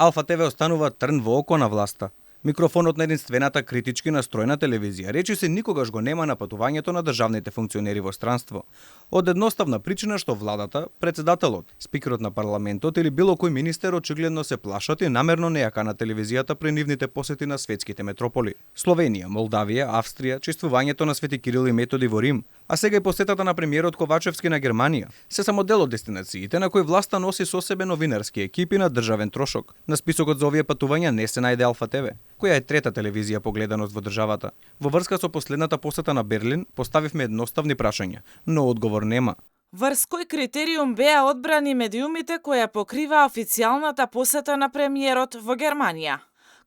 Алфа ТВ останува трн во око на власта. Микрофонот на единствената критички настроена телевизија речи се никогаш го нема на патувањето на државните функционери во странство. Од едноставна причина што владата, председателот, спикерот на парламентот или било кој министер очигледно се плашат и намерно не ја канат телевизијата при нивните посети на светските метрополи. Словенија, Молдавија, Австрија, чествувањето на Свети Кирил и Методи во Рим, а сега и посетата на премиерот Ковачевски на Германија, се само дел од дестинациите на кои власта носи со себе новинарски екипи на државен трошок. На списокот за овие патувања не се најде Алфа ТВ, која е трета телевизија по гледаност во државата. Во врска со последната посета на Берлин, поставивме едноставни прашања, но одговор нема. Врз кој критериум беа одбрани медиумите која покрива официјалната посета на премиерот во Германија?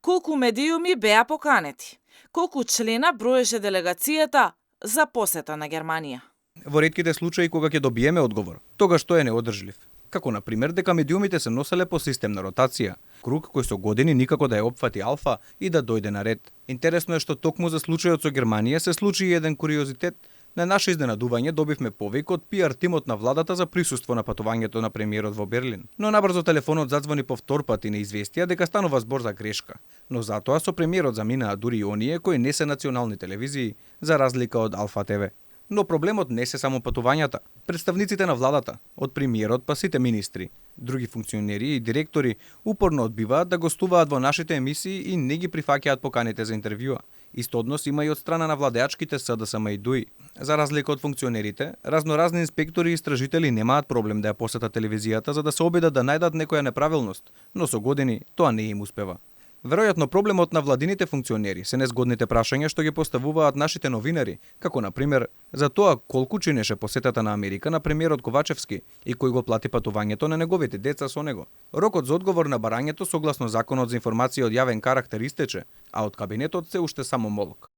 Колку медиуми беа поканети? Колку члена броеше делегацијата за посета на Германија? Во ретките случаи кога ќе добиеме одговор, тогаш тој е неодржлив. Како на пример дека медиумите се носеле по систем на ротација, круг кој со години никако да ја опфати Алфа и да дојде на ред. Интересно е што токму за случајот со Германија се случи и еден куриозитет. На наше изненадување добивме повик од пиар тимот на владата за присуство на патувањето на премиерот во Берлин. Но набрзо телефонот задзвони повтор пат и не известија дека станува збор за грешка. Но затоа со премиерот заминаа дури и оние кои не се национални телевизии, за разлика од Алфа ТВ. Но проблемот не се само патувањата. Представниците на владата, од премиерот па сите министри, други функционери и директори упорно одбиваат да гостуваат во нашите емисии и не ги прифаќаат поканите за интервјуа. Исто однос има и од страна на владеачките СДСМ и ДУИ. За разлика од функционерите, разноразни инспектори и истражители немаат проблем да ја посетат телевизијата за да се обидат да најдат некоја неправилност, но со години тоа не им успева. Веројатно проблемот на владините функционери се незгодните прашања што ги поставуваат нашите новинари, како на пример за тоа колку чинеше посетата на Америка на премиерот Ковачевски и кој го плати патувањето на неговите деца со него. Рокот за одговор на барањето согласно Законот за информација од јавен карактер истече, а од кабинетот се уште само молк.